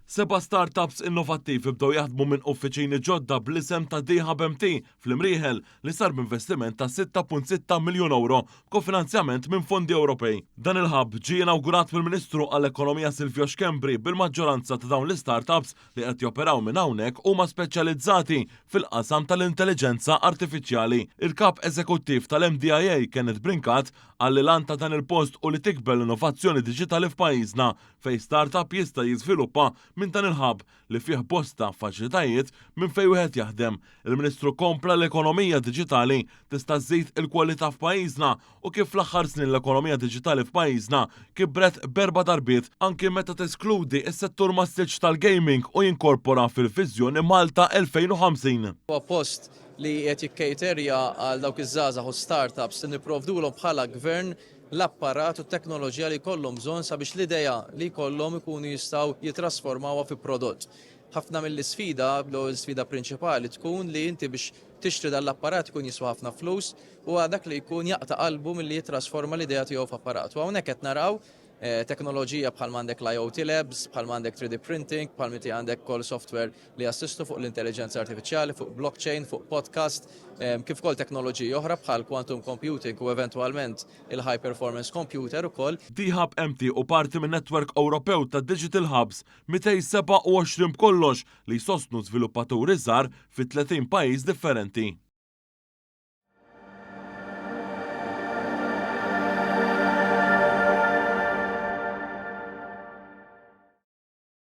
Seba' startups innovattivi bdew jaħdmu minn uffiċini ġodda bl-isem ta' D-Hub MT fl-Imrieħel li sar b'investiment ta' 6.6 miljun ewro b'kofinanzjament minn fondi Ewropej. Dan il-hub ġie inawgurat mill-Ministru għall-Ekonomija Silvio Schembri bil-maġġoranza ta' dawn l-istartups li qed joperaw minn hawnhekk huma speċjalizzati fil-qasam tal-intelliġenza artifiċjali. Il-Kap Eżekuttiv tal-MDIA Kenneth Brincat qal li l-għan ta' dan il-post hu li tikber l-innovazzjoni diġitali f'pajjiżna fejn start-up jista' jiżviluppa minn dan il-hub li fih bosta faċilitajiet minn fejn wieħed jaħdem. Il-Ministru kompla l-ekonomija diġitali tista' żżid il-kwalità f'pajjiżna u kif fl-aħħar snin l-ekonomija diġitali f'pajjiżna kibret b'erba' darbiet anki meta teskludi s-settur massiċċ tal-gaming u jinkorpora fil-viżjoni Malta 2050. Huwa post li qiegħed jikkejterja għal dawk iż-żgħażagħ u start-ups li nipprovdulhom bħala Gvern l-apparat u t-teknoloġija li jkollhom bżonn sabiex l-idea li jkollhom ikunu jistgħu jittrasformawha fi prodott. Ħafna mill-isfida, l-isfida prinċipali tkun li inti biex tixtri dan l-apparat ikun jiswa ħafna flus u għal dak li jkun jaqta' qalbu milli jittrasforma l-idea tiegħu f'apparat. U hawnhekk qed naraw teknoloġija bħalma għandek l-IoT Labs, bħalma għandek 3D printing, bħalma inti għandek ukoll software li jassistu fuq l-intelliġenza artifiċjali, fuq blockchain, fuq podcast, kif ukoll teknoloġiji oħra bħal quantum computing u eventwalment il-high performance computer ukoll. D-Hub MT hu parti min-netwerk Ewropew ta' Digital Hubs, 227 b'kollox li jsostnu żviluppaturi żgħar fi 30 pajjiż differenti.